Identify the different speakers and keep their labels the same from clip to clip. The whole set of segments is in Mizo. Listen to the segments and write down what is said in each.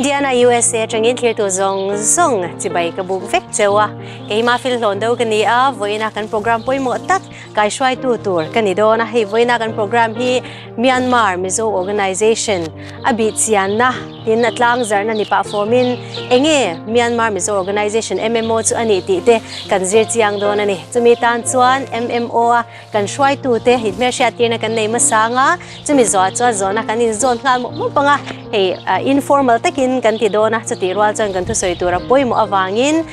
Speaker 1: Indiana USA atangin thlirtu zawng zawng chibai ka buk vek cheu a, keimah fil hlawn deuh ka ni a, vawiina kan program pawimawh tak kaihruaitu tur ka ni dawn a, hei vawiina kan program hi Myanmar Mizo Organization a bih chianna tin a tlang zarhna ni pah fawmin enge Myanmar Mizo Organization MMO chu a nih tih te kan zir chiang dawn a ni. Chumi tan chuan MMO a Kan hruaitute inhmelhriattirna kan nei hmasa anga, chumi zawhah chuan zawhna kan inzawn nghal mawp mawp ang a, hei informal takin kan ti dawn a, chutih rual chuan kan thusawi tura pawimawh avangin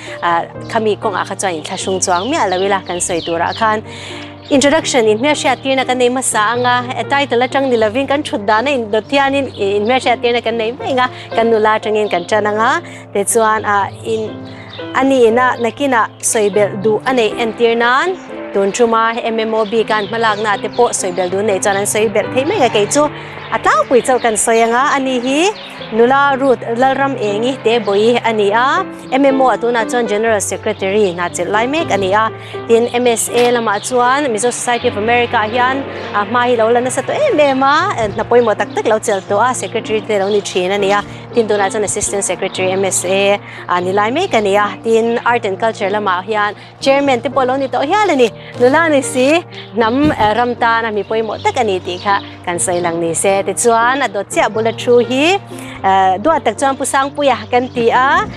Speaker 1: khami kawngah kha chuan inthlahrung chuang miah lo ila kan sawi turah khan introduction inhmelhriattirna kan nei hmasa ang a, title atang ni lovin kan thut dana indawt hianin inhmelhriattirna kan nei mai ang a, kan nula atangin kan tan ang a, tichuan in. A nihna nakinah sawi belh duh a neih entir nan tun tuma MMO bik an hmalakna te pawh sawi belh duh neih chuan an sawi belh thei mai a, kei chu a tlangpui chauh kan sawi ang a, ani hi nula Ruth Lalram Engi te bawi a ni a, MMO ah tunah chuan General Secretary hna chelh lai mek a ni a, tin MSA lamah chuan Mizo Society of America ah hian a hma hi lo la nasa tawh em em a, hna pawimawh tak tak lo chelh tawh a, Secretary te lo ni thin a ni a, tin tunah chuan Assistant Secretary MSA. A ni lai mek a ni a, tin Art and Culture lamah hian Chairman te pawh lo ni tawh hial a ni. Nula ni si, hnam ram tana mi pawimawh tak a ni tih kha kan sawi lang ni se. Tichuan a dawt chiah bula thu hi duat tak chuan Pu Sangpuia kan ti a,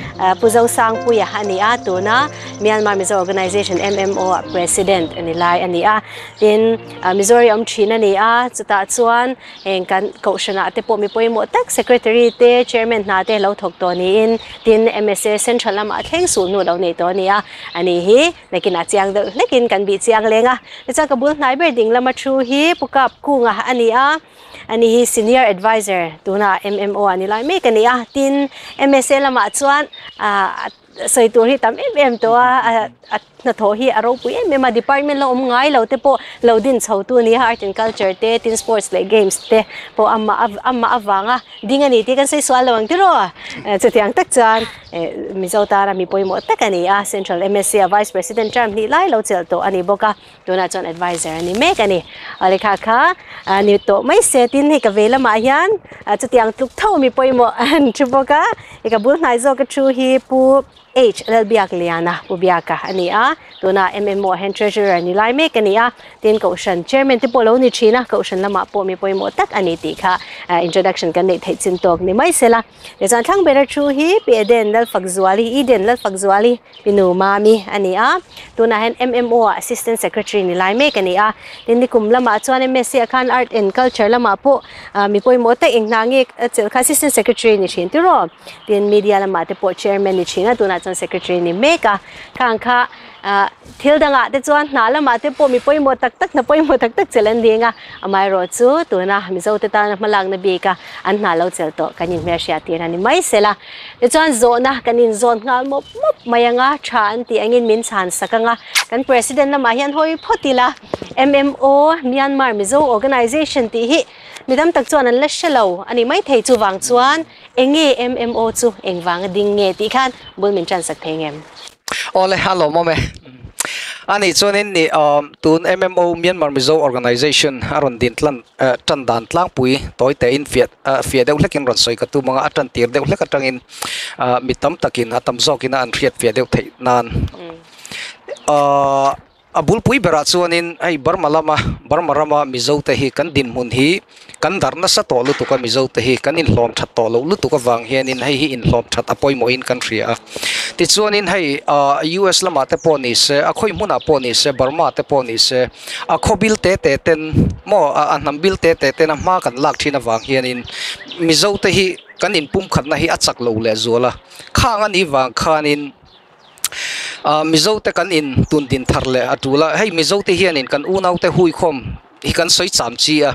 Speaker 1: Pu Zosangpuia a ni a, tuna Myanmar Mizo Organization, MMO, ah President a ni lai a ni a. Tin Mizori awm thin a ni a, chutah chuan Heng kan kohhranah te pawh mi pawimawh tak Secretary te, Chairman hna te lo thawk tawh niin tin MSA Central lamah thleng suh hnu lo nei tawh a ni a, a ni hi nakinah chiang deuh hlekin kan bih chiang leng a. Tichuan ka bul hnai ber ding lama thu hi Pu Kap Kunga a ni a, a ni hi Senior Adviser tunah MMO a ni lai mek a ni a, tin MSA lamah chuan ah sawi tur hi tam em em tawh a, a hnathawh hi a ropui em em a, department la awm ngai lo te pawh lo din chho tu a ni a, art and culture te tin sports leh games te pawh amah amah avanga ding a ni tih kan sawi sual lo ang tiraw chutiang tak chuan Mizo tana mi pawimawh tak a ni a, Central MSC a Vice President term hnih lai lo chelh tawh a ni bawk a. Tunah chuan adviser a ni mek a ni. A lehkha kha ni tawh mai se tin hei ka vei lamah hian chutiang tluk tho mi pawimawh an thu bawk a. Hei ka bul hnai zawk a thu hi Pu H Lalbiakliana Pu Biaka a ni a. Tunah MMO ah hian treasurer ni lai mek a ni a. Tin Kohhran chairman te pawh lo ni thin a, Kohhran lamah pawh mi pawimawh tak a ni tih kha introduction kan neih theih chin tawk ni mai se la. Tichuan thlang bera thu hi Pi Eden Lalfakzuali, Eden Lalfakzuali, Pi Nu Mami a ni a, tunah hian MMO ah Assistant Secretary ni lai mek a ni a. Tin nikum lamah chuan MSc ah khan Art and Culture lamah pawh mi pawimawh tak eng hna nge a chelh kha Assistant Secretary ni thin tiraw. Tin Media lamah te pawh Chairman ni thin a, tunah chuan Secretary ni mek a. Khang kha Thil dangah te chuan hna lamah te pawh mi pawimawh tak tak hna pawimawh tak tak chelh an ding a, amaherawh chu tuna Mizo te tana hmalakna bika an hna lo chelh tawh kan inhmelhriat tir a ni mai sela. Tichuan zawhna kan inzawn nghal mawp mawp mai anga tha an tih angin min chhan sak anga kan President lamah hian hawi phawt ila MMO, Myanmar Mizo Organization, tih hi mi tam tak chuan an la hre lo a ni maithei chuvang chuan enge MMO chu engvanga ding nge tih khan bul min tan sak thei ngem?
Speaker 2: Awle, a lawmawm e. A nih chuanin nih tun MMO, Myanmar Mizo Organization, a rawn din tlan tan dan tlangpui tawi tein fiah fiah deuh hlekin rawn sawi ka tum ang a, a tan tir deuh hlek atangin mi tam takin a tam zawkin a an hriat fiah deuh theih nan. A bulpui berah chuanin hei Burma lama Burma rama Mizo te hi kan dinhmun hi kan darh nasa tawh lutuk a Mizo te hi kan inhlawm that tawh loh lutuk avang hianin hei hi inhlawm that a pawimawhin kan hria a. Tichuanin hei ah US lamah te pawh ni se a khawi hmunah pawh ni se Burma te pawh ni se a khaw bil te te ten maw a hnam bil te te ten a hma kan lak thin avang hianin Mizo te hi kan inpumkhatna hi a chak lo lehzual a. Khang anih vang khanin. Ah Mizo te kan in tun din thar leh a tul a, hei Mizo te hianin kan unau te huikhawm hi kan sawi cham chi a,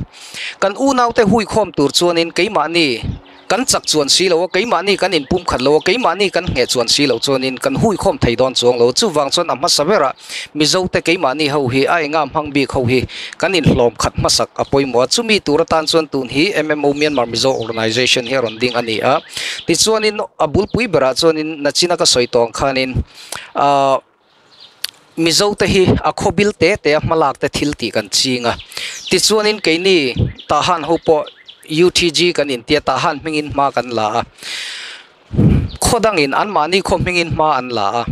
Speaker 2: kan unau te huikhawm tur chuanin keimahni kan chak chuan si lo a, keimahni kan in pum khat lo a, keimahni kan ngheh chuan si lo chuanin kan huikhawm thei dawn chuang lo, chuvang chuan a hmasa berah Mizo te keimahni ho hi a enga hmang bik ho hi kan in hlawm khat hmasak a pawimawh a, chumi tur atan chuan tun hi MMO Myanmar Mizo Organization hi a rawn ding a ni a, tichuanin a bulpui berah chuanin nachina ka sawi tawng khanin ahh Mizo te hi a khaw bil te te a hmalak te thil tih kan ching a, tichuanin keini Tahan ho pawh UTG kan intia Tahan hmingin hma kan la a. Khaw dangin anmahni khaw hmingin hma an la a,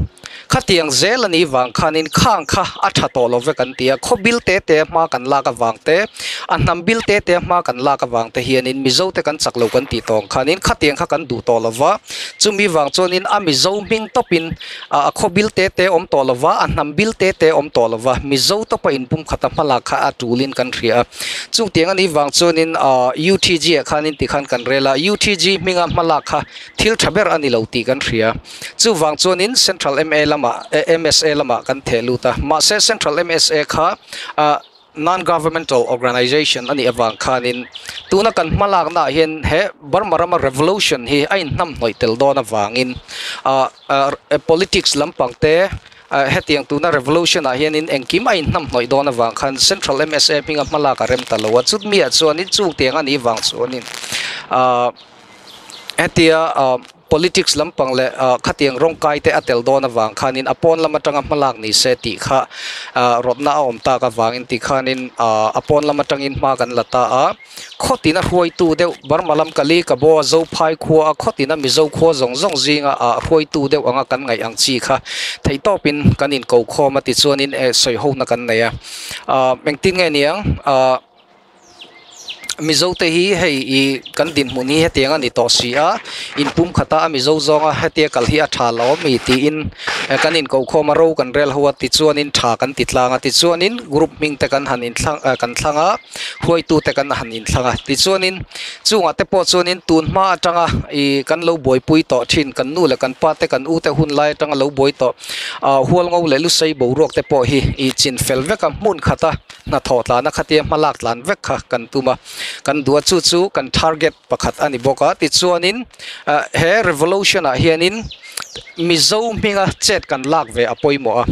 Speaker 2: khatiang zel a nih vang khanin khang kha a tha tawh lo vek an ti a, khaw bil te te hma kan lak avang te, a hnam bil te te hma kan lak avang te hianin Mizo te kan chak lo kan tih tawng khanin khatiang kha kan duh tawh lo va, chumi vang chuanin a Mizo hming tawpin a khaw bil te te awm tawh lo va, a hnam bil te te awm tawh lo va, Mizo tawpa inpumkhata hmalak kha a tulin kan hria a. Chungtiang a nih vang chuanin UTG ah khanin tikhan kan rel a, UTG hminga hmalak kha Thil tha ber a ni lo tih kan hria. Chuvang chuanin Central MA lamah, MSA lamah kan theh lut a. Mahse Central MSA kha Non-Governmental Organization a nih avang khanin tuna kan hmalaknaah hian he Burma rama revolution hi a inhnamhnawih tel dawn avangin politics lampang te hetiang tuna revolution ah hianin engkim a inhnamhnawih dawn avang khan Central MSA hminga hmalak a rem ta lo a. Chutmiah chuanin chungtiang a nih vang chuanin Hetia politics lampang leh khatiang rawng kai te a tel dawn avang khanin a pawn lam atanga hmalak ni se tih kha rawtna a awm tak avangin ti khanin a pawn lam atangin hma kan la ta a. Khawtina hruaitu deuh Burma lam Kali Kabaw Zophai khua a khawtina Mizo khua zawng zawng zinga hruaitu deuh anga kan ngaih ang chi kha theihtawpin kan inko khawm a tichuanin sawihona kan nei a. Engtin nge niang? Mizo te hi hei ih kan dinhmun hi hetiang a ni tawh si a inpum khat a a mizo zawnga hetia kal hi a tha lo ami tiin kan inkohkhawm a ro kan rel ho a tichuanin tha kan ti tlang a tichuanin group hming te kan han inthlang ah kan thlang a hruaitu te kan han inthlang a tichuanin chungah te pawh chuanin tun hma atanga ih kan lo buaipui tawh thin kan nu leh kan pa te kan u te hun lai atanga lo buai tawh ah hualngo leh lusei boruak te pawh hi ih chin fel vek a hmun khat a. Hnathawh tlana khatia hmalak tlan vek kha kan tum a, kan duh a chu chu kan target pakhat a ni bawk a. Tichuanin he revolution ah hianin Mizo hminga chet kan lak ve a pawimawh a.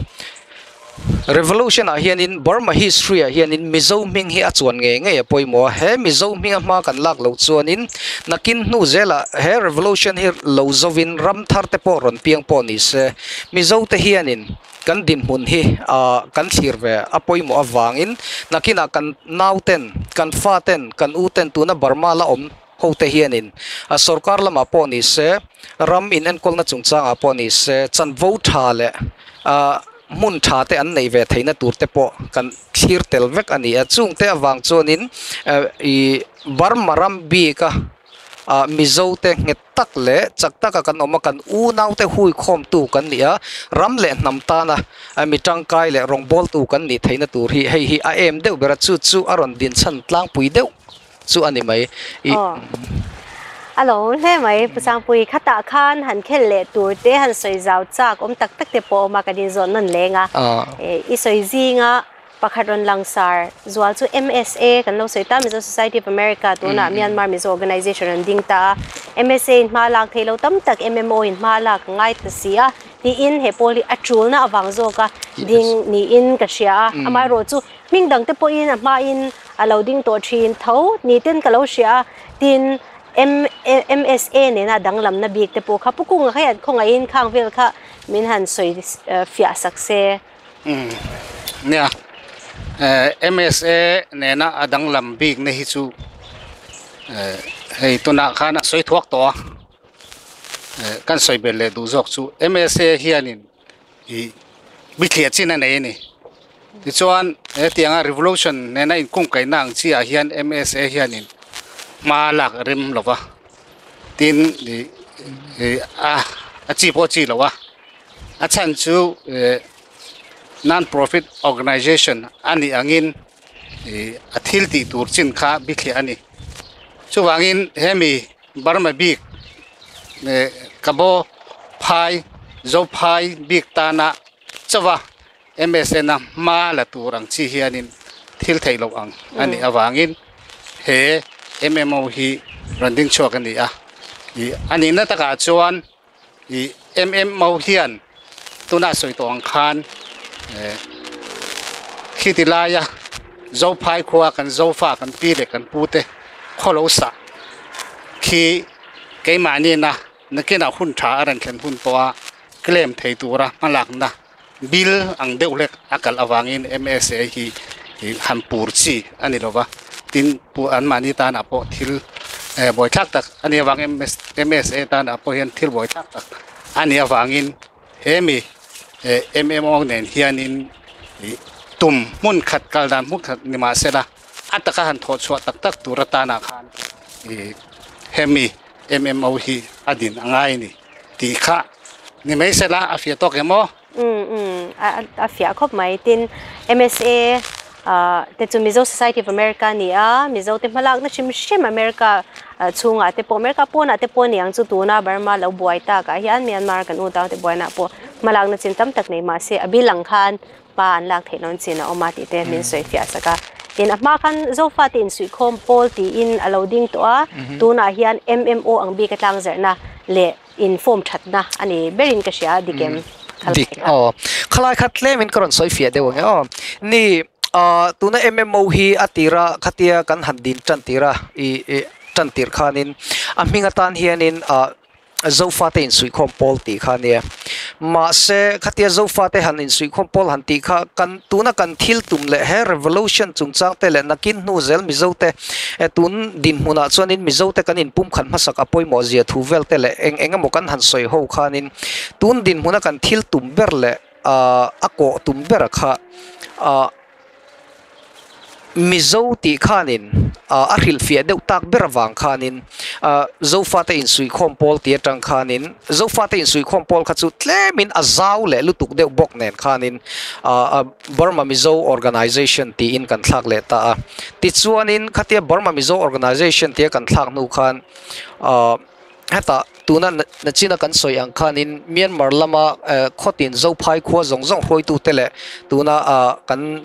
Speaker 2: Revolution ah hianin Burma history ah hianin Mizo hming hi a chuan ngei ngei a pawimawh a. He Mizo hminga hma kan lak loh chuanin nakin hnu zelah he revolution hi lo zovin ram thar te pawh rawn piang pawh ni se Mizo te hianin Kan dinhmun hi kan thlir ve a pawimawh avangin nakinah kan nauten, kan faten, kan uten tuna Burma la awm hote hianin sorkar lamah pawh ni se, ram inenkawlna chungchangah pawh ni se, chanvo tha leh hmun tha te an neih ve theihna tur te pawh kan thlir tel vek a ni a. Chungte avang chuanin ih Burma ram bika Mizo te nghet tak leh chak taka kan awm a, kan unaute huikhawmtu kan ni a, ram leh hnam tana mi tangkai leh rawngbawltu kan nih theihna tur hi hei hi a em deuh ber a, chu chu a rawn dinchhan tlangpui deuh chu a ni mai.
Speaker 1: Aw, a lo hle mai Pu Sangpui, khatah khan han khel leh tur te han sawi zau chak awm tak tak te pawh a awm a, kan inzawh nawn leng a, i sawi zinga Pakhat rawn langsar zual chu MSA kan lo sawi ta, Mizo Society of America tunah Myanmar Mizo Organization an ding ta a. MSA in hma lak theih lo tam tak MMO in hma lak a ngai ta si a tiin he pawl hi a tulna avang zawka ding niin ka hria a. Amaherawh chu hming dang te pawhin a hmain a lo ding tawh thin tho ni ten ka lo hria a. Tin, MSA nena danglamna bik te pawh kha Pu Kunga kha hian khawngaihin khang vel kha min han sawi fiah sak se.
Speaker 3: Nia, MSA nena a danglam bikna hi chu hei tunah khan a sawi thuak tawh a, kan sawi belh leh duh zawk chu MSA hianin ih bithliah chin a nei a ni. Tichuan hetianga revolution nena inkungkaihna ang chiah hian MSA hianin hma lak a rem lo va, tin ih a chi pawh a chi lo a. A chhan chu non profit organization a nih angin a thil tih tur chin kha bithliah a ni. Chuvangin hemi Burma bik Kabo phai Zophai bik tana chauha MSN a hma la tur ang chi hianin thil theih loh ang a nih avangin he MMO hi rawn ding chhuak a ni a. A nihna takah chuan Ih MMO hian tuna sawi tawh ang khan eh khiti laia Zophai khua kan Zofa kan pi leh kan pu te khaw lo sah khi keimahni na nakinah hun tha a rawn thlen hun pawh a claim thei tura hmalakna bill ang deuh hlek a kalh avangin MSA hi ih han pur chi a ni lova tin pu anmahni tanah pawh thil eh buaithlak tak a nih avangin MS. MSA tan ah pawh hian thil buai tak tak a nih avangin he mi MMO nen hianin tum hmun khat kal dan hmun khat ni mahsela a taka han thawh chhuah tak tak tur atana khan hemi MMO hi a din a ngai a ni tih kha ni mai sela a fiah tawk em aw?
Speaker 1: Umm umm a fiah khawp mai. Tin, MSA te chu Mizo Society of America a ni a, Mizo te hmalakna hrim hrim America chhungah te pawh, America pawnah te pawh a ni ang chu tuna Burma lo buai takah hian Myanmar kan utau te buainah pawh hmalakna chin tam tak nei mahse a bil ang khan pa an lak theih loin chin a awm a tih te min sawi fiah sak a. Tin, a hma khan Zofa te insuihkhawm pawl tiin a lo ding tawh a, tunah hian MMO ang bik a tlangzarhna leh in form thatna a ni berin ka hria dik em?
Speaker 2: Dik aw. Khalai kha tlemin ka rawn sawi fiah deuh ang e aw. Ni tuna MMO hi a tira khatia kan han din tan tira i tan tir khanin a hming atan hianin Zofate insuihkhawm pawl tih kha a nia. Mahse khatia Zofate han insuihkhawm pawl han tih kha kan tuna kan thil tum leh he revolution chungchang te leh nakin hnu zel Mizote tun dinhmunah chuanin Mizote kan inpumkhat hmasak a pawimawh zia thu vel te leh eng eng emaw kan han sawi ho khanin tun dinhmuna kan thil tum ber leh a kawh tum ber kha Mizo tih khanin a hrilhfiah deuh tak ber avang khanin Zofate insuihkhawm pawl tih atang khanin Zofate insuihkhawm pawl kha chu tlemin a zau leh lutuk deuh bawk nen khanin Burma Mizo Organization tiin kan thlak leh ta a. Tichuanin khatia Burma Mizo Organization tia kan thlak hnu khan hetah tuna nachina kan sawi ang khanin Myanmar lama khawtin Zophai khua zawng zawng hruaitute leh tuna kan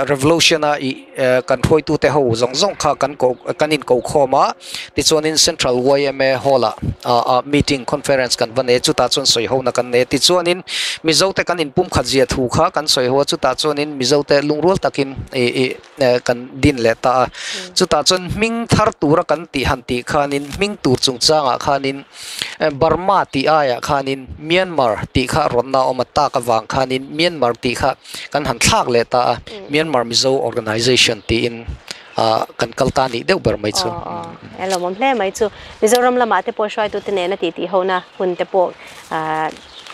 Speaker 2: revolution a ih kan hruaitute ho zawng zawng kha kan ko kan inkokhawm a. Tichuanin Central yma Hall ah meeting conference kan va nei a, chutah chuan sawi hona kan nei a. Tichuanin Mizote kan inpumkhat zia thu kha kan sawi ho a, chutah chuanin Mizote lungrual takin ih kan din leh ta a. Chutah chuan hming thar tura kan tih han tih khanin hming tur chungchangah khanin Burma tih aiah khanin Myanmar tih kha rawnna a awm a, tak avang khanin Myanmar tih kha kan han thlak leh ta a, Myanmar Mizo Organization tiin. kan kal ta nih deuh ber mai chu.
Speaker 1: Aw aw, a lawmawm hle mai chu. Mizoram lamah te pawh hruaitute nena tih hona hun te pawh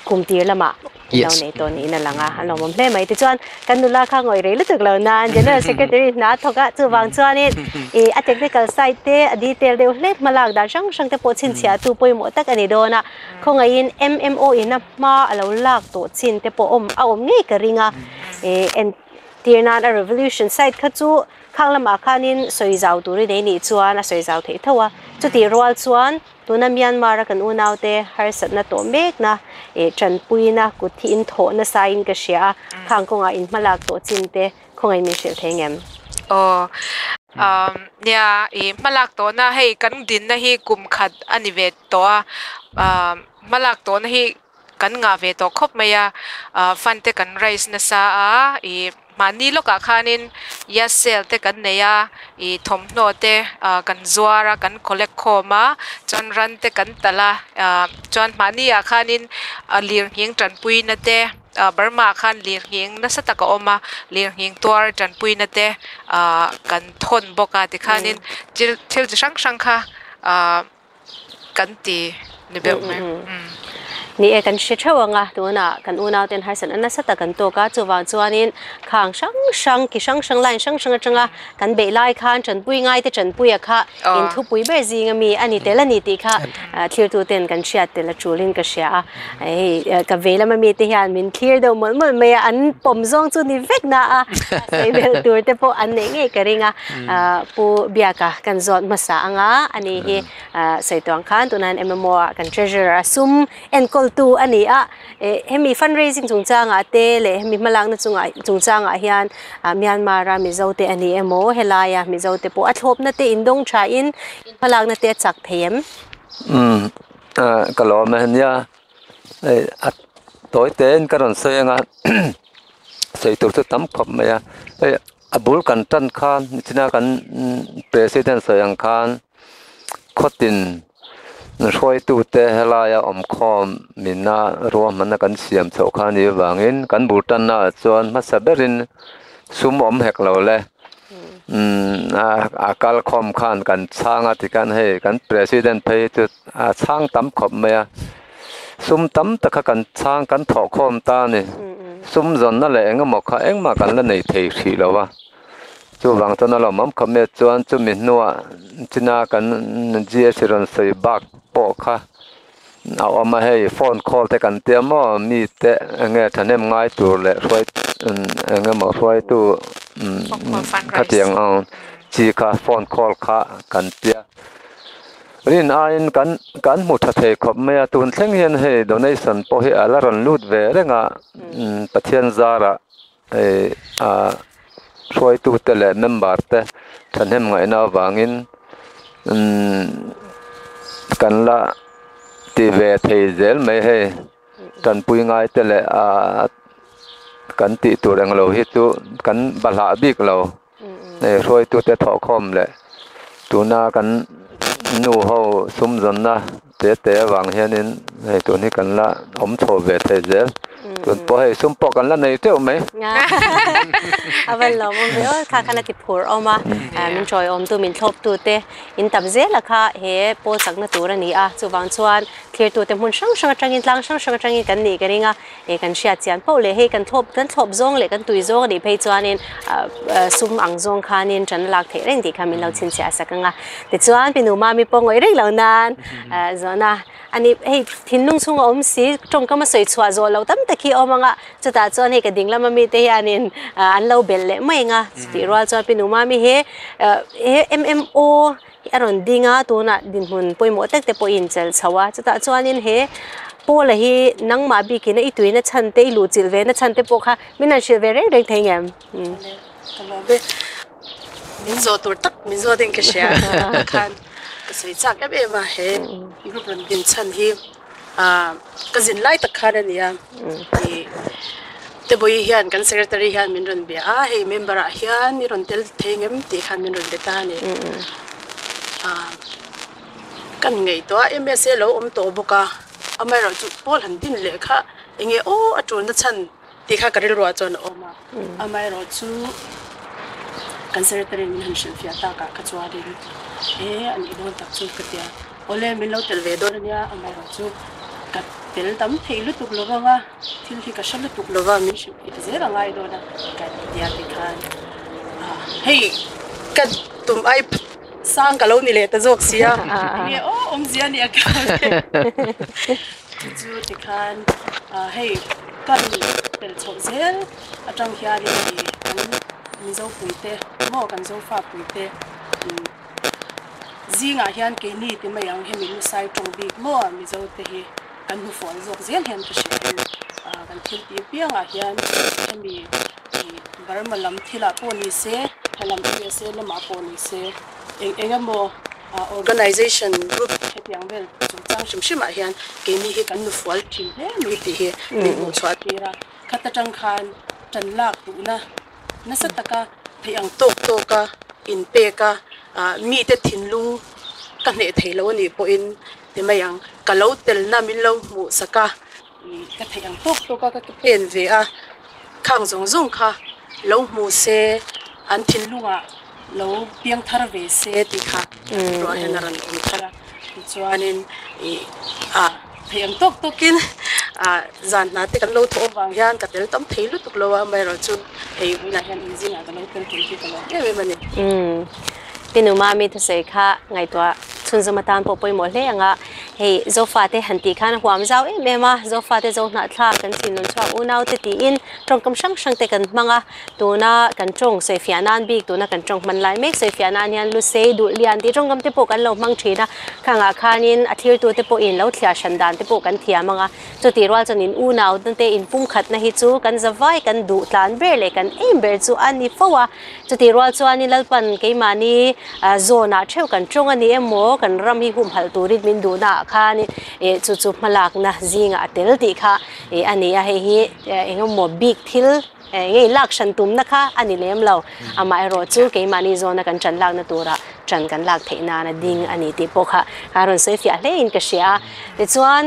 Speaker 1: kum tir lamah lo nei tawh niin a lang a, a lawmawm hle mai. Tichuan kan nula kha ngawih rei lutuk lo nan General Secretary hna a thawk a, chuvang chuanin ih a technical side te a detail deuh hlek hmalak dan hrang hrang te pawh chhinchhiahtu pawimawh tak a ni dawn a. Khawngaihin MMO ina hma a lo lak tawh chin te pawh awm a awm ngei ka ring a, ih Tir nan a revolution side kha chu khang lamah khanin sawi zau turin ei nih chuan a sawi zau theih tho a. Chutih rual chuan tuna Myanmar a kan unaute harsatna tawh mekna eh tanpuina kut hi in thawh nasa in ka hria a, khang kawngah in hmalak tawh chin te khawngaih min hrilh thei ngem?
Speaker 4: Aw nia i hmalak tawhna hei kan dinna hi kum khat a ni ve tawh a, hmalak tawhna hi Kan ngah ve tawh khawp mai a, fund te kan raise nasa a, ih mahni lawkah khanin yard sale te kan nei a, ih thawmhnaw te kan zuar a, kan collect khawm a, chuan ran te kan talh a, chuan mahni ah khanin lirnghing tanpuina te Burma ah khan lirnghing nasa tak a awm a, lirnghing tuar tanpuina te kan thawn bawk a, tikhanin thil chi hrang hrang kha. Kan ti ni beuh mai.
Speaker 1: Ni e, kan hre theuh ang a, tunah kan unauten harsatna nasa tak an tawk a, chuvang chuanin khang hrang hrang, ki hrang hrang, line hrang hrang atanga kan beih lai khan tanpui ngaite tanpuia kha inthupui ber zinga mi a ni tel a ni tih kha thlirtuten kan hriat tel a tulin ka hria a. Hei ka vei lama mite hian min thlir deuh mawlh mawlh mai a, an pawm zawng chu ni vek na a, sawi belh tur te pawh an neih ngei ka ring a. Pu Biaka kan zawt hmasa ang a, ani hi sawi tuang khan tunah hian MMO ah kan treasurer a sum enkawltu a ni a. Hemi fundraising chungchangah te leh hemi hmalakna chungah chungchangah hian Myanmar a Mizo te a ni emaw helaia Mizo te pawh a thlawpna te indawng thain hmalakna te a chak thei em?
Speaker 5: Ka lawm e nia hei a tawi tein ka rawn sawi ang a sawi tur chu tam khawp mai a hei a bul kan tan khan nichina kan president sawi ang khan khawtin hruaitute helaia awm khawm mina ruahmanna kan siam chhoh kha a nih avangin kan bul tannaah chuan hmasa berin sum awm hek lo le. A kal khawm khan kan chhang a tikhan hei kan president phei hi chu a chhang tam khawp mai a, sum tam tak kha kan chhang kan thawh khawm ta a ni. Sum zawnna leh eng emaw kha engmah kan la nei thei hrih lo a, chuvang chuan a lawmawm khawp mai a chuan chumi hnuah china kan GS rawn sawi bak pawh kha A awm a hei phone call te kan tia maw mi te enge thahnem ngai tur leh hruai eng emaw hruaitu khatiang ang chi kha phone call kha kan tia rin aiin kan kan hmu tha thei khawp mai a tun thleng hian hei donation pawh hi a la rawn lut ve reng a Pathian zarah hei a hruaitu te leh member te thahnem ngaihna avangin kan la ti ve thei zel mai hei tanpui ngai te leh ah kan tih tur englo hi chu kan bahlah bik lo hei hruaitu te thawhkhawm leh tuna kan nu ho sum zawnna te te avang hianin hei tun hi kan la awm chho ve thei zel tun pawh hei sum pawh kan la nei teuh mai.
Speaker 1: A van lawm awm ve aw kha khan a ti phur awm a min tawi awm tu min thlawp tu te in tam zel a kha he pawl chakna tur a ni a chuvang chuan thlir tu te hmun hrang hrang atangin tlang hrang hrang atangin kan nih ka ring a he kan hriat chian poh leh hei kan thlawp kan thlawp zawng leh kan tui zawng a nih phei chuanin sum ang zawng khanin tan a lak theih reng tih kha min lo chhinchhiah sak ang a tichuan pi nu mami pawh ngawih reng lo nan zawhna a ni hei thinlung chhunga awm si tawngkam a sawi chhuah zawh loh tam tak hi a awm ang a chutah chuan hei ka ding lama mite hianin an lo belh leh mai ang a chutih rual chuan pi nu mami he he M_M_O a rawn ding a tunah dinhmun pawimawh tak te pawhin chelh chho a chutah chuanin he Paula hi nangmah bikin a i tuina chhan te i luhchilh ve na chhan te pawh kha min han hrilh ve reng reng thei ngem.
Speaker 6: Ka lawm e. Min zawh tur tak min zawt in ka hria khan ka sawi chak em em a he group rawn din chhan hi ka zin lai tak khan a ni a ih Tebawi hian kan secretary hian min rawn bia a hei member ah hian i rawn tel thei ngem tih khan min rawn be ta a ni kan ngaihtuah a msa lo awm tawh bawk a amaherawhchu pawl han din leh kha eng nge aw a tulna chhan tih kha ka rilruah chuan a awm a amaherawhchu kan secretary min han hrilhfiah takah kha chuanin e a nih dawn tak chu ka ti a awle min lo tel ve dawn ania amaherawhchu ka tel tam thei lutuk lo vang a. Thil hi ka hre lutuk lo va, min hrilh theih zel a ngai dawn a, ka ti a tikhan hei ka tum ai sang ka lo ni leh ta zawk si a, enge aw awmzia nia ka chu tikhan hei ka rawn tel chhoh zel atang hianin i kan Mizo puite maw kan Zofa puite zingah hian keini ti mai ang hemi lusai tawng bik maw Mizo te hi. Kan hmu fual zawk zel hian ka hria em? Kan thil tih piangah hian hemi Burma lam thilah pawh ni se, helam USA lamah pawh ni se, eng eng emaw organization group hetiang vel chungchang hrim hrimah hian keini hi kan nu fual thin hle mai tih hi min hmuh chhuah tir a. Khat atang khan tan lak duhna nasa taka theih ang tawk tawka inpek a, mite thinlung ka hneh thei lo a nih pawhin Ti mai ang, ka lo telna min lo hmuh sak a, ka theih ang tawk tawk a ka pen ve a, khang zawng zawng kha lo hmu se, an thinlungah lo piang thar ve se tih kha ruah hian a rawn awm thar a, tichuanin ih ah theih ang tawk tawkin ah zan hna te kan lo thawh avang hian ka tel tam thei lutuk lo a, amaherawhchu hei hunah hian inzingah ka lo tel thei hi ka lawm em em a ni.
Speaker 1: Pinu Mami thusawi kha ngaihtuah chhunzawm atan pawh pawimawh hle ang a, hei Zofate han tih khan a huam zau em em a, Zofate zo hnahthlak kan thinlung chhuak unaute tiin tawngkam hrang hrang te kan hmang a, tuna kan tawng sawifiah nan bik tuna kan tawng hman lai mek sawifiah nan hian Lusei duh lian tih tawngkam te pawh kan lo hmang thin a, khangah khanin a thirtute pawhin lo thliar hran dan te pawh kan thiam ang a. Chutih rual chuan in unaute te inpumkhatna hi chu kan zavai kan duh tlan ber leh kan em ber chu a ni fo a. Chutih rual chuanin Lalpan keimahni zawnah theuh kan tawng a ni emaw kan ram hi humhalh turin min duhna ah khan chu chu hmalakna zingah a tel tih kha a ni a. Hei hi eng emaw bik thil ngei lak hran tumna kha a ni lem lo. Amaherawhchu keimahni zawna kan tan lakna turah tan kan lak theih nana ding a ni tih pawh kha a rawn sawi fiah hle in ka hria a. Tichuan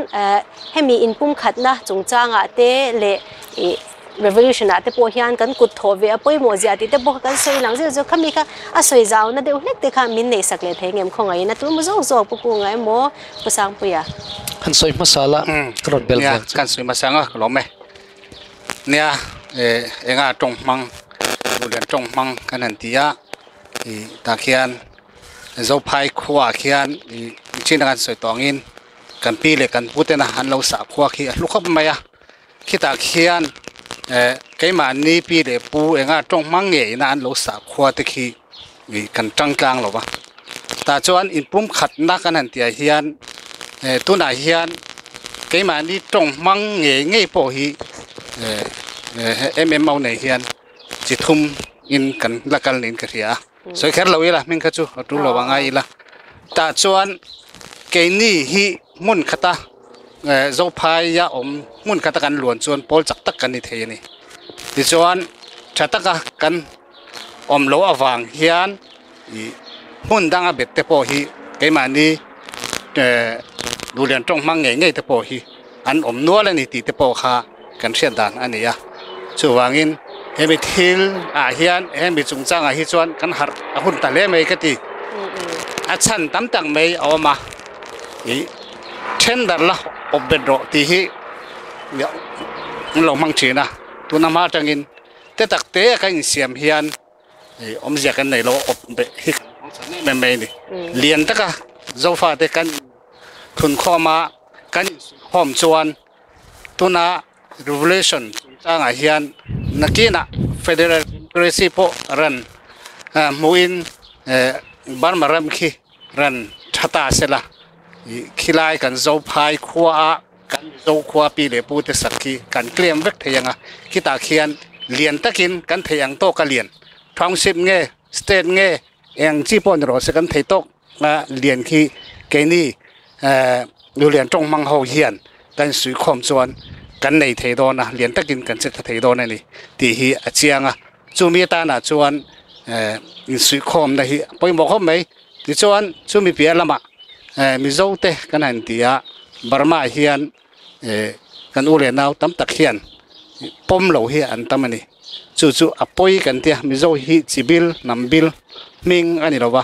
Speaker 1: hemi inpumkhatna chungchangah te leh ih. Revolution ah te pawh hian kan kut thawh ve a pawimawh zia tih te pawh kha kan sawi lang zeuh zeuh khami kha a sawi zau na deuh hlek te kha min neih sak leh thei ngem khawngaihin a tul mu zawk zawk Pu Kunga emaw Pu Sangpuia.
Speaker 2: Han sawi hmasa la ka rawn bel
Speaker 3: vel chu. Kan sawi hmasa ang a ka lawm e. Nia enga tawng hmang duhlian tawng hmang kan han ti a ih tah khian Zophai khuaah khian ih chin a kan sawi tawh angin kan pi leh kan pu tena an lo sah khua khi a hlu khawp mai a. Khitah khian eh keimahni pi leh pu enga tawng hmang nge ina an lo sah khua te khi ih kan tang tlang lo va. Tah chuan inpum khatna kan han tihah hian eh tunah hian keimahni tawng hmang nge ngei pawh hi eh eh MMO nei hian chi thum in kan la kal niin ka hria a. Sawi kher lo ila hming kha chu a tul lo a ngai ila. Tah chuan keini hi hmun khata eh Zophaia awm hmun khata kan luan chuan pawl chak tak kan ni thei a ni. Tichuan tha taka kan awm loh avang hian ih hmun danga bet te pawh hi keimahni eh duhlian tawng hmang ngei ngei te pawh hi an awm nual a ni tih te pawh kha kan hriat dan a ni a. Chuvangin hemi thil ah hian hemi chungchang ah hi chuan kan harh a hun ta hle mai ka ti. A chhan tam tak mai a awm a, ih tender la awp bet rawh tih hi an lo hmang thin a, tuna hma atangin te tak te a kan insiam hian ih awmzia kan nei lo awp beh hi kan hmang chhan em em mai a ni. Lian taka Zofate kan thunkhawm a kan insuihkhawm chuan tuna revolution chungchangah hian nakinah federal democracy pawh ran hmuhin Burma ram khi ran tha ta sela ih khilai kan Zophai khua a kan Mizo khua pi leh pu te sak khi kan claim vek thei ang a khitah khian lian takin kan thei ang tawk a lian township nge state nge eng chi pawh ni rawh se kan thei tawk. A lian khi keini duhlian tawng hmang ho hian kan insuihkhawm chuan kan nei thei dawn a, lian takin kan che tha thei dawn a ni tih hi a chiang a. Chumi atanah chuan insuihkhawmna hi a pawimawh khawp mai. Tichuan chumi piah lamah Mizo te kan han ti a, Burma ah hian kan u leh nau tam tak hian pawm lo hi an tam a ni. Chu chu a pawi kan tia Mizo hi chi bil hnam bil hming a ni lo va.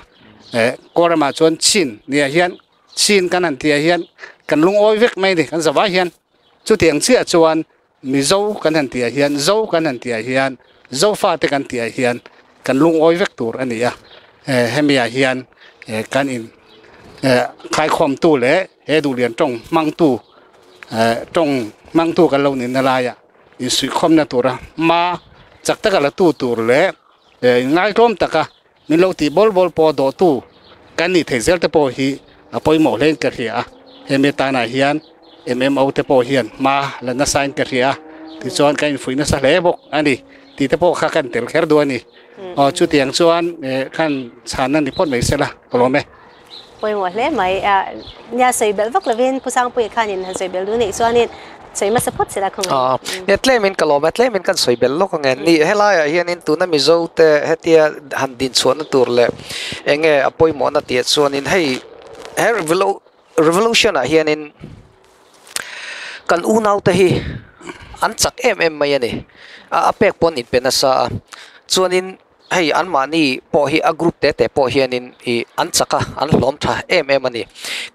Speaker 3: Kawlramah chuan chin nia hian chin kan han tihah hian kan lungawi vek mai a ni kan zavai hian. Chutiang chiah chuan Mizo kan han tihah hian Zo kan han tihah hian Zofate kan tihah hian kan lungawi vek tur a ni a. Hemiah hian kan in khaikhawmtu leh he duhlian tawng hmangtu tawng hmangtu kan lo nihna laiah insuihkhawmna tura hma chak taka la tu tur leh inngaihtlawm taka min lo tih bawl bawl pawh dawhtu kan nih theih zel te pawh hi a pawimawh hlein ka hria a, hemi atanah hian MMO te pawh hian hma la nasain ka hria a, tichuan ka infuih nasa hle bawk a ni tih te pawh kha kan tel kher duh a ni. Aw chutiang chuan khan chhanna ni phawt mai sela ka lawm e.
Speaker 1: Pawimawh hle mai. Nia sawi belh vak lovin Pu Sangpuia khanin han sawi belh duh neih chuanin sawi hmasa phawt sela khaw ngai.
Speaker 2: Nia tlemin ka lawm a, tlemin kan sawi belh lawk ange. Ni helaiah hianin tuna Mizo te hetia han din chhuahna tur leh enge a pawimawhna tih chuanin hei he revolution ah hianin kan unaute hi an chak em em mai a ni. A pek pawn inpe nasa a, chuanin Hei anmahni pawh hi a group te te pawh hianin ih an chak a, an hlawm tha em em a ni.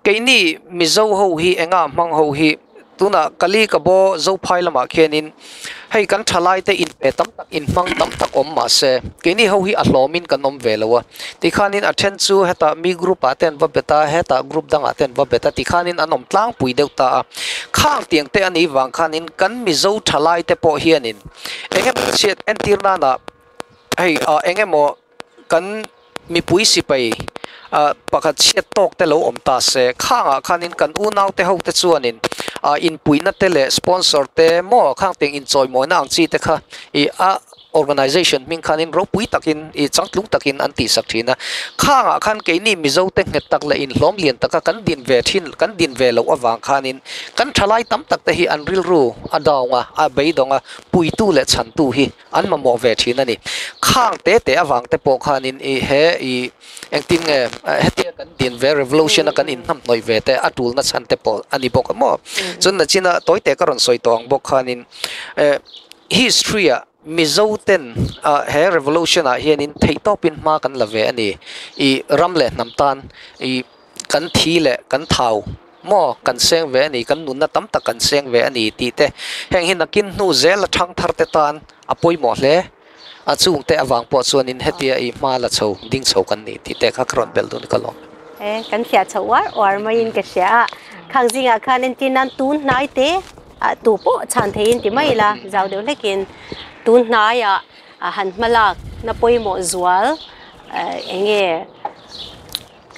Speaker 2: Keini Mizo ho hi enga hmang ho hi tunah Kali ka baw Zophai lamah khianin hei kan thalai te inpe tam tak inhmang tam tak awm mahse keini ho hi a hlawmin kan awm ve lo a. Tikhanin a then chu hetah mi group ah te an va bet a, hetah group dangah te an va bet a tikhanin an awm tlangpui deuh ta a. Khang tiang te a nih vang khanin kan Mizo thalai te pawh hianin engemaw chhiat entir nana hei ah eng emaw kan mipui sipai ah pakhat chhiat tawk te lo awm ta se khangah khanin kan unau te ho te chuanin ah inpuina te leh sponsor te maw khang teng inchawimawina ang chi te kha ih a organization hming khanin ropui takin ih changtlung takin an tihsak thin a khangah khan keini Mizo te nghet tak leh inhlawm lian taka kan din ve thin kan din ve loh avang khanin kan thalai tam tak te hi an rilru a dawng a a beidawng a puitu leh chhantu hi An mamawh ve thin a ni. Khang te te avang te pawh khanin i he i engtin nge hetia kan din ve revolution a kan inhnamhnawih ve te a tulna chhan te pawh a ni bawk a maw. Chuan nachina tawi te ka rawn sawi tawh ang bawk khanin eh. History ah Mizo ten he revolution ah hianin theihtawpin hma kan la ve a ni. I ram leh hnam tan i kan thi leh kan thau maw kan seng ve a ni, kan nunna tam tak kan seng ve a ni tih te heng hi nakin hnu zel a thang thar te tan a pawimawh hle. A chungte avang pawh chuanin hetia i hma la chho ding chho kan ni tih te kha ka rawn belh dun ka lawm.
Speaker 1: E, kan fiah chho uar uar maiin ka hria a, khang zingah khan entir nan tun hnai te ah tu pawh chhan theiin ti mai ila zau deuh hlekin tun hnaiah han hma lak na pawimawh zual eng nge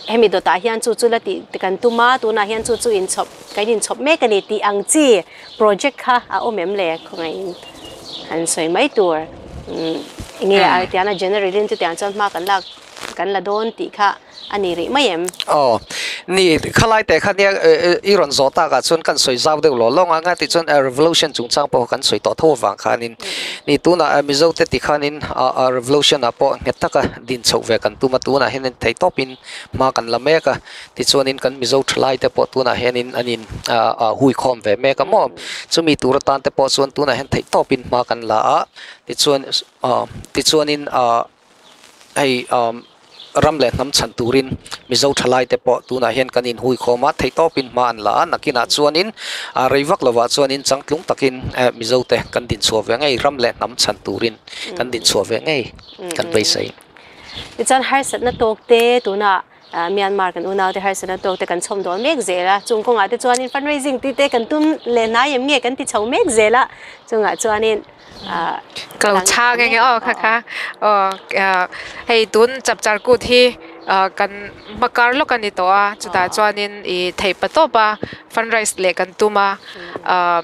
Speaker 1: hemi dawtah hian chu chu la tih kan tum a, tunah hian chu chu inchhawp kan inchhawp mek a ni tih ang chi project kha a awm em le khawngaihin han sawi mai tur eng nge a tiana general in chutiang chuan hma kan lak kan la dawn tih kha a ni rih mai em?
Speaker 2: Aw, ni, khalai teh kha nia i rawn zawh takah chuan kan sawi zau deuh lawh lawng a, nga tih chuan revolution chungchang pawh kan sawi tawh tho avang khanin ni tunah Mizo te ti khanin revolution ah pawh nghet taka din chhoh ve kan tum a, tunah hianin theihtawpin hma kan la mek a, tichuanin kan Mizo thalai te pawh tunah hianin an in huikhawm ve mek a maw, chumi tur atan te pawh chuan tunah hian theihtawpin hma kan la a, tichuan tichuanin. Hei ram leh hnam chhan turin Mizo thalaite pawh tunah hian kan inhuikhawm a, theihtawpin hma an la a, nakinah chuanin rei vak lovah chuanin changtlung takin Mizote kan dinchhuah ve ngei, ram leh hnam chhan turin kan dinchhuah ve ngei kan beisei.
Speaker 1: Tichuan harsatna tawkte tunah Myanmar kan unaute harsatna tawkte kan chhawm dawn mek zel a, chung kawngah te chuanin fundraising tih te kan tum leh hnai em nge kan ti chho mek zel a, chungah chuanin
Speaker 4: Ka lo chhang enge aw kha kha aw hei tun chapchar kut hi kan hma kar lawk a ni tawh a chutah chuanin ih theih pa tawp a fundraise leh kan tum a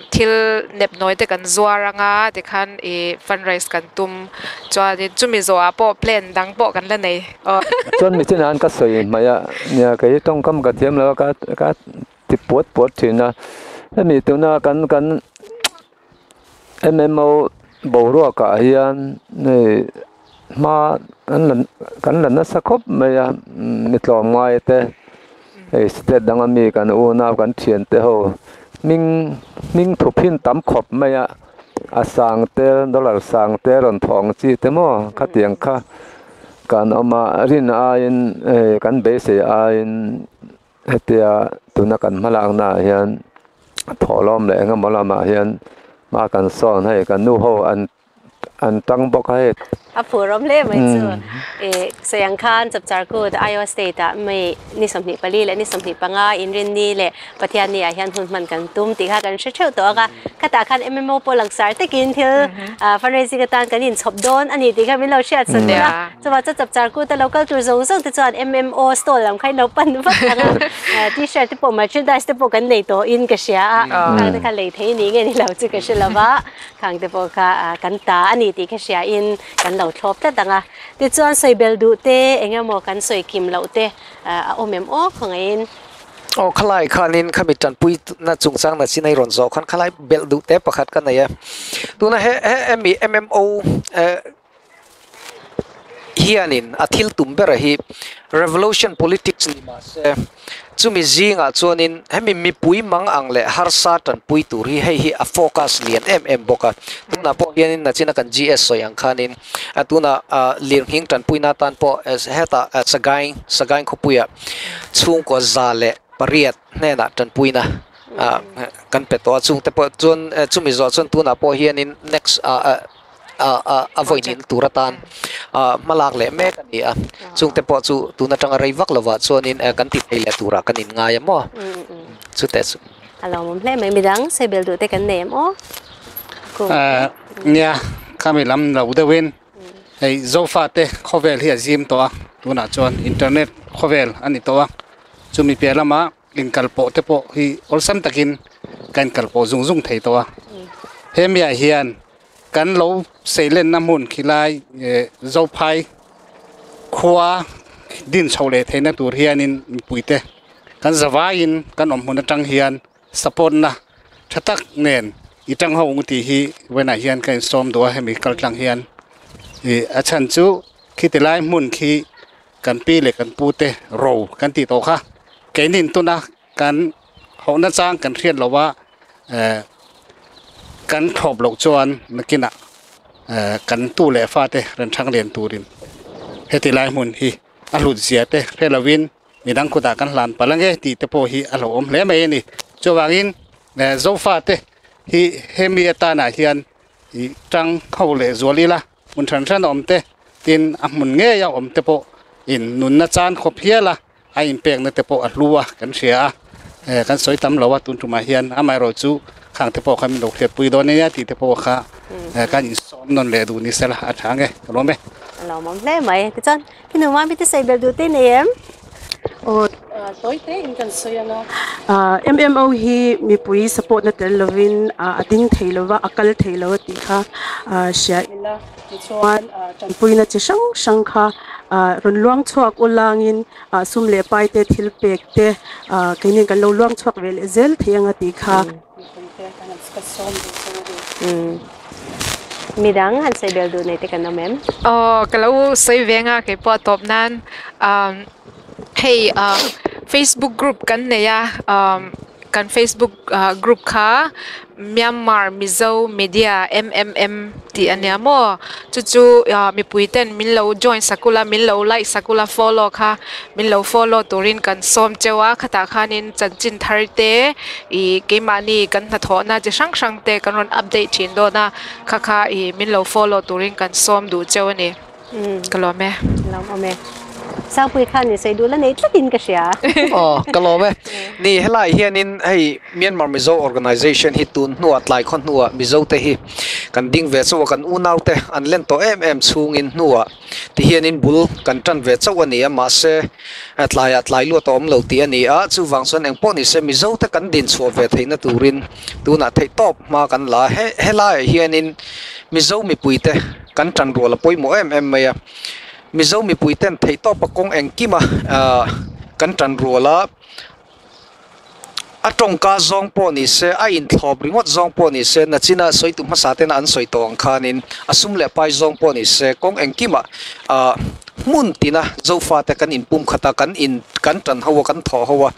Speaker 4: thil nep nawi te kan zuar anga tikhan ih fundraise kan tum chuanin chumi zawhah pawh plan dang pawh kan la nei aw.
Speaker 5: Chuan michinah an ka sawi hmaih a nia kei tawngkam ka thiam lo a ka ka ti puat puat thin a hemi tuna kan kan. MMO boruakah hian hei hma an la kan la nasa khawp mai a mi tlawmngai te hei state danga mi kan unau kan thian te ho hming hming thup hin tam khawp mai a a sang te dollar sang te rawn thawng chi te maw khatiang kha kan awm a rin aiin hei kan beisei aiin. Hetia tuna kan hmalakna ah hian thawhlawm leh engemaw lamah hian hma kan sawn hei kan nu ho an an tang bawk a hei.
Speaker 1: A phurawm hle mai chu i sawi ang khan Chapchar Kut Iowa State ah May ni 24 leh ni 25 Inrinni leh Pathianni ah hian hun hman kan tum tih kha kan hre theuh tawh ang a, khatah khan MMO pawh langsar takin thil fundraising atan kan inchhawp dawn a ni tih kha min lo hriat sak ula. Chuvah chuan chapchar kut a lo kal tur zawng zawng te chuan MMO stall lam kha in lo pan vat ang a, t-shirt te pawh merchandise te pawh kan nei tawh in ka hria a, khang te kha lei thei ni nge ni lo chu ka hre lo va, khang te pawh kha kan ta a ni tih ka hria in kan lo thlawp tlat ang a. Tichuan sawi bel duh te eng emaw kan sawi kim loh te a awm em aw khawngaihin.
Speaker 2: Aw khalai khanin khami tanpui na chungchang na chin a i rawn zawh khan khalai belh duh te pakhat ka nei a, tuna he he MMO hianin a thil tum bera hi revolution politics ni mah se chumi zingah chuanin hemi mipui mang ang leh harsa tanpui tur hi hei hi a focus lian em em bawk a, tunah pawh hianin nachina kan GS sawi ang khanin tunah lirnghing tanpuina atan pawh hetah Sagaing Sagaing khawpuiah chhungkaw 108 hnenah tanpuina kan pe tawh a, chungte pawh chuan chumi zawh chuan tunah pawh hianin next a vawihnihna tur atan hma lak leh mek a ni a, chungte pawh chu tun atanga rei vak lovah chuanin kan ti thei leh turah kan inngai a maw chuteh chu.
Speaker 1: A lawmawm hle mai, midang sawi bel duh te kan nei em aw?
Speaker 3: Nia, khami lam lo deuhin hei Zofate khawvel hi a zim tawh a, tunah chuan internet khawvel a ni tawh a, chumi piah lamah Inkalpawh te pawh hi awlsam takin kan inkalpawh zung zung thei tawh a. Hemiah hian kan lo seilenna hmun khilai Zophai khua din chho leh theihna tur hianin mipuite kan zavaiin kan awm hmun atang hian support na tha tak nen i tang ho ang tih hi vawiinah hian ka insawm duh a hemi kaltlang hian ih a chhan chu khiti lai hmun khi Kan pi leh kan pu te ro kan tih tawh kha keinin tuna kan hohna chang kan hriat lo a, Kan thlawp loh chuan nakinah kan tu leh fate rawn thang lian turin heti lai hmun hi a hlut zia te hre lovin midang kutah kan hlan palh ange tih te pawh hi a hlauhawm hle mai a ni. Chuvangin Zofate hi hemi atanah hian ih tang ho leh zual ila hmun hran hran a awm te tin a hmun ngei a awm te pawh in nunna chan khawp hial a a inpekna te pawh a hlu a kan hria a eh kan sawi tam lo a tun tumah hian amaherawh chu khang te pawh kha min lo hriatpui dawn ania tih te pawh kha eh kan insawm nawn leh duh ni sela a tha nge ka lawm e.
Speaker 1: A lawmawm hle mai tichuan khi nu mami te sawi belh duh te nei em?
Speaker 6: Aw tawi te in kan sawi anga MMO hi mipui support na tel lovin a ding thei lova a kal thei lo a tih kha hria ila tichuan tanpuina chi hrang hrang kha rawn luang chhuak ulangin sum leh pai te thil pek te keini kan lo luang chhuak ve leh zel thei anga tih kha mipui te kan han ka sawm duh chu a ni.
Speaker 1: Midang han sawi bel duh nei te kan awm em?
Speaker 4: Aw ka lo sawi ve anga kei pawh a tawp nan hei Facebook group kan nei a kan Facebook group kha Myanmar Mizo Media MMM tih a nia maw chu chu mipui ten min lo join sak ula min lo like sak ula follow kha min lo follow turin kan sawm cheu a khatah khanin chanchin thar te ih keimahni kan hnathawhna chi hrang hrang te kan rawn update thin dawn a kha kha ih min lo follow turin kan sawm duh cheu a ni. Ka lawm e.
Speaker 1: Lawm awm e. Sangpui khan i sawi duh la nei tlatin ka hria.
Speaker 2: Aw, ka lawm e. Ni, helai hianin hei Myanmar Mizo Organization hi tun hnuah tlai khaw hnuah Mizo te hi kan ding ve chauh a, kan unau te an len tawh em em chhungin hnuah ti hianin bul kan tan ve chauh a ni a, mahse tlaiah tlai luat a awm lo tih a ni a, chuvang chuan engpawh ni se Mizo te kan din chhuah ve theihna turin tunah theihtawp hma kan la a, helaiah hianin Mizo mipuite Kan tan rual a pawimawh em em mai a, Mizo mipui ten theihtawp a kawng engkim a kan tan rual a, a tawngka zawng pawh ni se, a inthlawp ringawt zawng pawh ni se, nachina sawitu hmasa tena an sawi tawh ang khanin a sum leh pai zawng pawh ni se, kawng engkimah hmun tina Zofate kan inpumkhat a, kan in kan tan ho a, kan thawh ho a,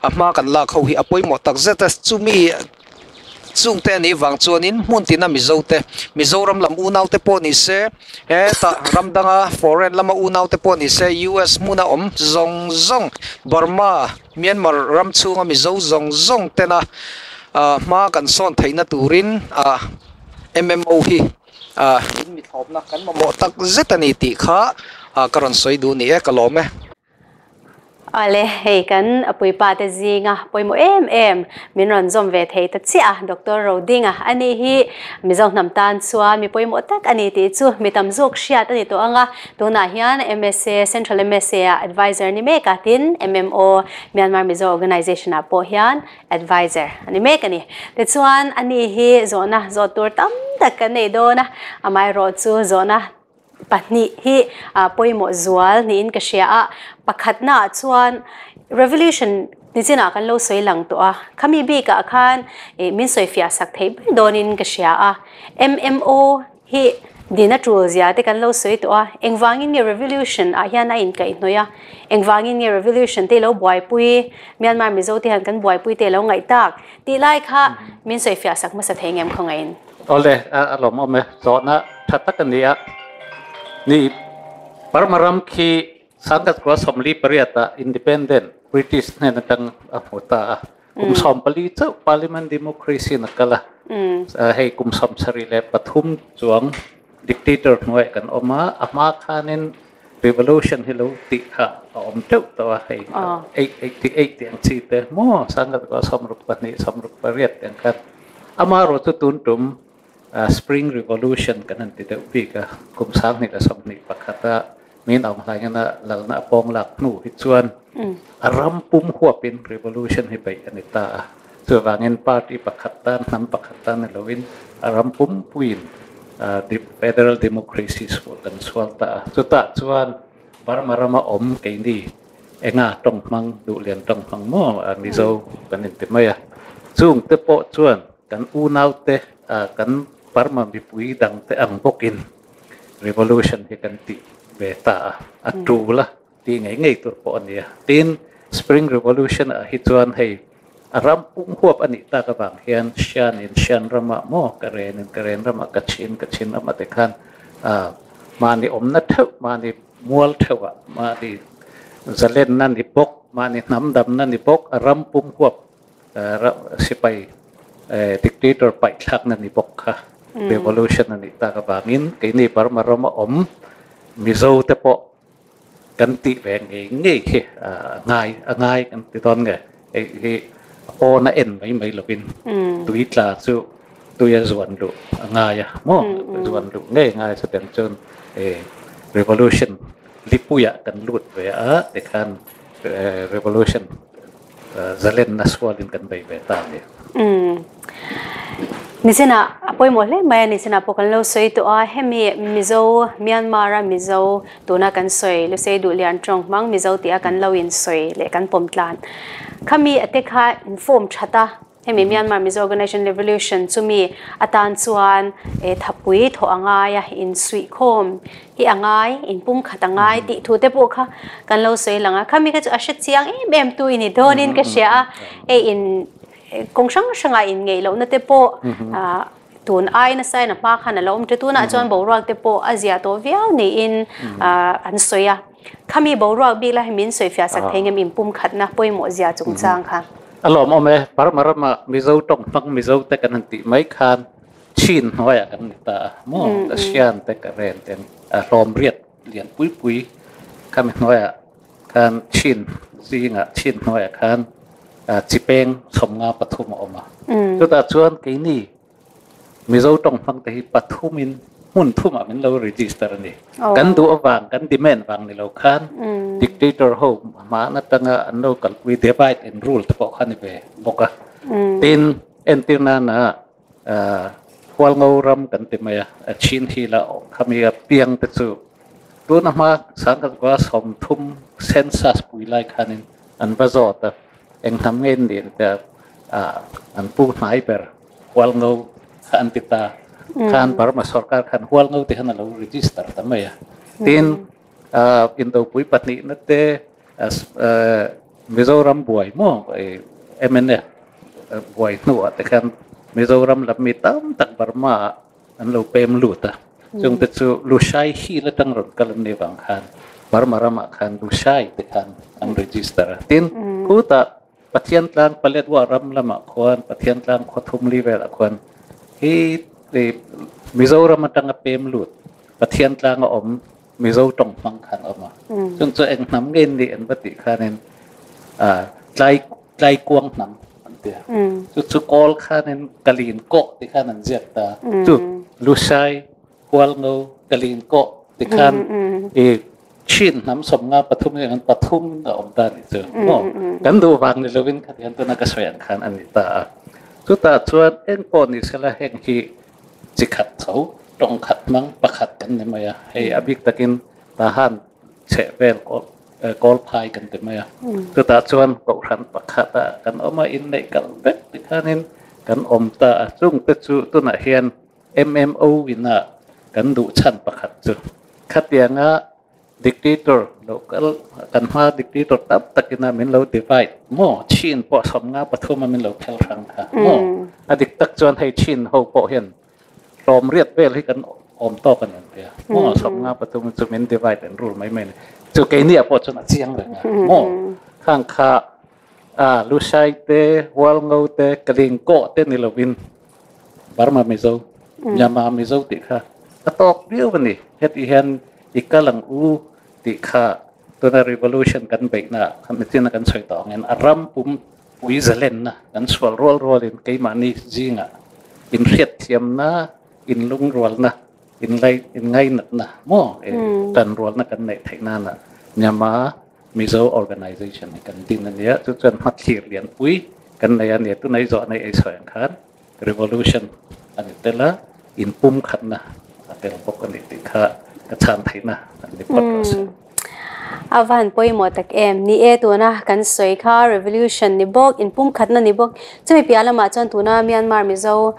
Speaker 2: a hma kan lak ho hi a pawimawh takzet a, chumi. Chungte a nih vang chuanin hmun tina Mizote, Mizoram lam unaute pawh ni se, hetah ram danga foreign lama unaute pawh ni se, US hmuna awm zawng zawng, Burma, Myanmar ram chhunga Mizo zawng zawng tena hma kan sawn theihna turin MMO hi in mithlawpna kan mamawh tak zet a ni tih kha ka rawn sawi duh ni e, ka lawm e.
Speaker 1: Awle, hei kan puipa te zinga pawimawh em em min rawn zawm ve thei ta chiah a, Doctor Rodinga a nih hi Mizo hnam tan chuan mi pawimawh tak a ni tih chu mi tam zawk hriat a ni tawh ang a, tunah hian MSA, Central MSA ah Adviser ni mek a, tin MMO, Myanmar Mizo Organization ah pawh hian Adviser a ni mek a ni. Tichuan a ni hi zawhna zawh tur tam tak kan nei dawn a, amaherawhchu zawhna pahnih hi pawimawh zual niin ka hria a, pakhatnaah chuan revolution nichinah kan lo sawi lang tawh a, khami bikah khan ih min sawi fiah sak theih ber dawnin ka hria a, MMO hi dina tul zia te kan lo sawi tawh a, engvangin nge revolution ah hian a inkaihhnawih a, engvangin nge revolution te i lo buaipui, Myanmar Mizo te hian kan buaipui te lo ngaih tak tih lai kha min sawi fiah sak hmasa thei ngem khawngaihin.
Speaker 3: Awle, a lawmawm e. Zawhna tha tak a ni a. Ni, Burma ram khi Sangkat kua 48 ah independent British hnen atang a hmu ta a. Kum 14 chauh parliament democracy in a kal a. Hei kum 73 chuang dictator hnuaiah kan awm a. A hma khanin revolution hi lo tih kha a awm teuh tawh a. Hei 888 tih ang chi te maw Sangkat kua 62, 68 te ang khan. Amaherawh chu tun tum Spring Revolution kan han ti deuh bik a, kum 2021 a min aung hlaing ina lalna a pawng lak hnu hi chuan a ram pum huapin revolution hi beih a ni ta a. Chuvangin party pakhat tan, hnam pakhat tan ni loin a ram pum puiin Federal Democracy sual kan sual ta a. Chutah chuan Burma rama awm keini Enga tawng hmang, duhlian tawng hmang maw Mizo kan inti mai a. Chungte pawh chuan kan unaute kan Burma mipui dangte ang bawkin revolution hi kan tih ve ta a, a tul a tih ngei ngei tur pawh a ni a. Tin, Spring Revolution ah hi chuan hei Ram pum huap ani ta ka bang hian shan in shan rama mo karen in karen rama kachin kachin rama te khan mani om na theu mani mual thewa mani zalen na ni bok mani nam dam na ni bok ram pum huap sipai dictator pai thak na ni bok kha revolution ani ta ka bangin keini Burma rama om Mizo te po kan ti ve nge nge khi ngai ngai kan ti ton nge hi o na en mai mai lovin tui tla chu tuya zuan lu ngai mo zuan lu nge ngai sa ten chun revolution lipuya kan lut ve a te khan revolution zalen na swalin kan bai ve ta ni.
Speaker 1: Nisina apoi mo le mai nisina pokan lo soi to a hemi Mizo Myanmar a Mizo tuna kan soi lo sei du lian trong mang Mizo ti a kan lo in soi le kan pom tlan khami ate kha inform thata hemi Myanmar Mizo Organization Revolution chumi atan chuan e thapui tho anga ya in sui khom hi angai in pum khatangai ti thu te po kha kan lo soi langa khami ka chu a hre chiang em em tu ini donin ka sia e in kong sang sanga in ngei lo na te po tun ai na sai na ma khan lo te tu na chuan bo ruak te po azia to viau ni in an soya khami bo ruak bi la min soi fia sak thengem im pum khat na poi mo zia chung chang kha
Speaker 3: alom ome parmarama Mizo tong phang Mizo te kan ti mai khan chin hoya kan ta mo sian te ka ren ten rom riat lian pui pui khami hoya khan chin zinga chin hoya khan จีเป็งสมงาปทุมออกมาตัวตาชวนกี่นี่มิโซตงฟังแต่ปทุมินหุ่นทุ่มอ่ะมันเรา register นี่กันดูวางกันดิเมนวางนี่เราคัน dictator โฮมานัตั้งอันเรากัน we divide and rule ตะปอขันนี่ไปบอกอ่ะตินเอ็นตินานะควอลงูรำกันติมายะชินทีละขมีเปียงตะจูตัวนั้นมาสังกัดว่าสมทุ่มเซนซัสปุยไลคันินอันประจอดเองทำเงินดีแต่อันผู้หายไปหัวเงาขันติตาขันปรมาสการขันหัวเงาที่ขันเรา register ทำไมอ่ะทีนอินโดปุยปัตนินั่นเตมิโซรัมบวยมั่วเอ็มเอ็นเนี่ยบวยหนัวแต่ขันมิโซรัมลับมีตั้มตักบรมาอันเราเปมหลุดอ่ะจงแต่จูลูชัยฮีและตั้งรถกันในบางขันปรมารามาขันลูชัยแต่ขันอัน register ทีนกูตาปะเทียนตางปะเล็ดว่ารำละมะควรปะเทียนตางขทุมลีเวละควรฮีมิโซรัมตั้งเปมหลุดปะเทียนตางอมมิโซตรงฟังขันออกมาจนตัวเองน้ำเงินดีอันปฏิขันเองใจใจกวงน้ำอันเดียจุดจุกอลขันเองกะลีนเกาะที่ขันอันเจียตาจุดลูชัยกวลงูกะลีนเกาะที่ขันเอชินน้ำสมงาปทุมอย่างนั้นปทุมกับอมตานี่เจอโอ้กันดูวางในโลวินขัดยันตัวนักสวยขันอันนี้ตาสุดตาชวนเอ็นปอนี่สละแห่งที่จิขัดเขาตรงขัดมั้งประขัดกันเนี่ยมายะให้อภิกตะกินตาหันเฉเวลก็กอลพายกันเต็มมายะสุดตาชวนกขันประขัดกันอมาอินในกันเบ็ดที่ขันินกันอมตาจุ่งตะจูตัวน่ะเฮียน MMO วินากันดูชั้นประขัดจุขัดอย่างอ่ะ dictator local กันมา dictator ตับตะกินามินเรา divide โม่ชินปอสมงาปทุมมินเราเพลรังค่ะโม่อดิกตักจวนให้ชินเฮาปอเห็นรอมเรียดเวลให้กันอมต่อกันอย่างเดียวโม่สมงาปทุมจะมิน divide and rule ไม่ไม่จุเกเนี่ยปอจนเจียงเลยนะโม่ข้างคาลูชัยเตวอลงูเตกลิงโกเตนิลวินบาร์มามิโซยามามิโซติค่ะตอกเดียววันนี้เฮ็ดอีเห็นอีกลังอูติค่ะตัวนั้น revolution กันเบกนะคำที่นักกันช่วยต่อเงินอารัมปุ่มปุยเจเลนนะกันสวลรัวรัวลินเกมานี่จริงอ่ะอินเรียดเทียมนะอินลุงรัวนะอินไรอินไงนักนะมั่วตันรัวนะกันในไทยนั่นนะเนี่ยมามิโซ organization กันดินนั่นเนี่ยจุดจนมัดเขียนเรียนปุยกันในอันเนี่ยตัวในจอในไอ้สอยขัน revolution อันนี้แต่ละอินปุ่มขันนะแต่ละปกติติค่ะกระชานไทยนะอันนี้ปอด
Speaker 1: A va han pawimawh tak em? Ni e, tuna kan sawi kha revolution ni bawk, inpumkhatna ni bawk. Chumi piah lamah chuan tuna Myanmar Mizo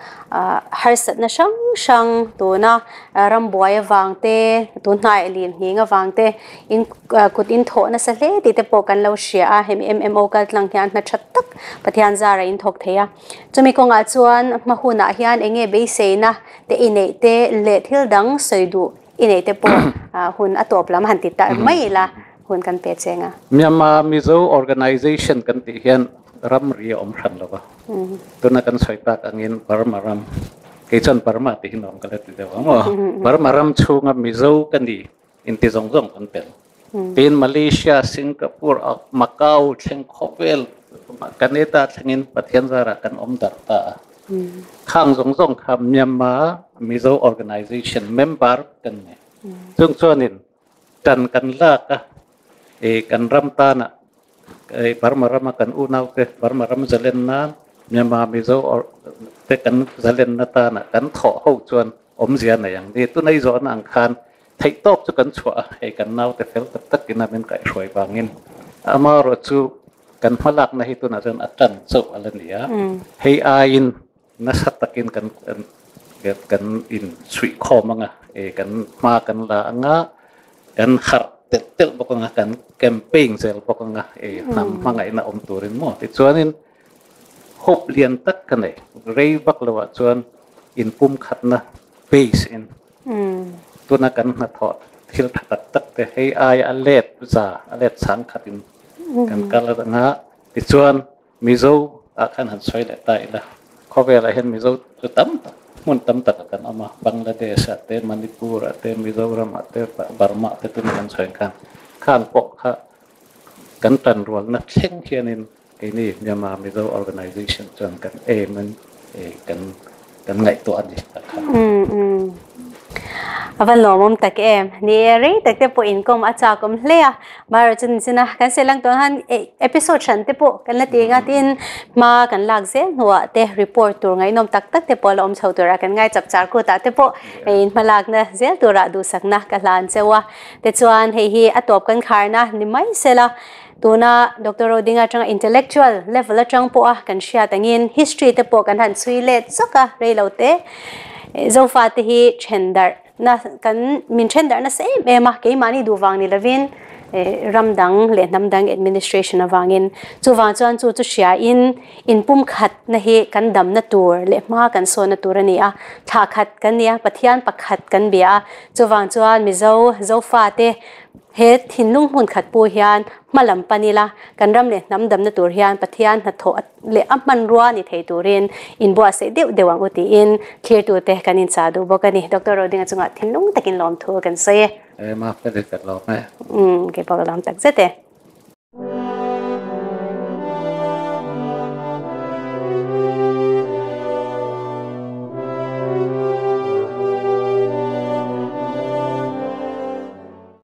Speaker 1: harsatna hrang hrang tuna rambuai avang te, tun hnai lin nghing avang te in kut in thawh nasa hle tih te pawh kan lo hria a, hemi MMO kal tlang hian hna tha tak Pathian zara in thawk thei a. Chumi kawngah chuan hma hunah hian eng nge beiseina te i neih te leh thil dang sawi duh i neih te pawh hun a tawp lam han ti ta mai ila hun kan pe cheng a.
Speaker 3: Myanmar Mizo Organization kan tih hian ramri a awm hran lo va, tuna kan sawi tak angin Burma ram, kei chuan Burma tih hi nuam ka la ti deuh ang aw, Burma ram chhunga Mizo ka ni inti zawng zawng kan tel. Tin Malaysia, Singapore, Macau thleng khawvel Canada thlengin Pathian zarah kan awm darh ta a. Khang zawng zawng kha Myanmar Mizo Organization member kan ni. Chung chuanin tan kan lak a, kan ram tana Burma rama kan unaute Burma ram zalen nan Myanmar Mizo te kan zalenna tana kan thawh ho chuan awmzia nei ang ni. Tunei zawhna ang khan theih tawp chu kan chhuah a, hei kan naute fel tak takin a min kaihhruai vangin amaherawh chu kan hmalakna hi tunah chuan a tan chauh a la ni a, hei aiin nasa takin kan kan inchhuih khawm anga, kan hma kan la anga, kan harh telh telh bawk anga, kan campaign zel bawk anga, hnam hmangaihna awm turin maw tichuanin hope lian tak ka nei, rei vak loah chuan inpumkhatna base in Tuna kan hnathawh thil tha tak tak te hei ai a let za a let chang khat in kan kal anga tichuan Mizo ah khan han sawi leh ta ila khawvel ah hian Mizo chu tam tak hmun tam tak ah kan awm a Bangladesh ah te Manipur ah te Mizoram ah te Burma ah te tuna kan sawi ang khan khan pawh kha kan tanrualna thleng hianin keini Myanmar Mizo Organization chuan kan aim in kan kan ngaihtuah a ni tak kha.
Speaker 1: A va lawmawm tak em? Ni e, rei tak te pawh inkawm a chak awm hle a. Mahro chu nichina kan seh lang tawh khan episode hran te pawh kan la ti nga tin hma kan lak zel hnuah te report tur ngaihnawm tak tak te pawh la awm chho tura kan ngai chap char kutah te pawh in hmalakna zel tura duhsakna ka hlan cheu a. Tichuan hei hi a tawp kan kharna ni mai sela tuna Doctor Rodinga atanga intellectual level atang pawha kan hriat angin history te pawh kan han chhui let zawk a rei lo te Zofa te hi then darh na kan min then darh nasa em em a keimahni duh vang ni lovin ram dang leh hnam dang administration avangin chuvang chuan chu chu hria in inpum khat na hi kan dam na tur leh hma kan sawn na tur a ni a thla khat kan ni a Pathian pakhat kan bia a chuvang chuan Mizo Zofa te He thinlung hmun khat pu hian hma lam pan ila, kan ram leh hnam damna tur hian Pathian hnathawh leh a hmanrua ni thei turin inbuatsaih deuh deuh ang u tiin thlirtute kan inchah duh bawk a ni. Doctor Rodinga chungah thinlung takin lawmthu kan sawi e.
Speaker 3: Ema ka ri ka lawm e.
Speaker 1: Umm, keipawh ka lawm tak zet e.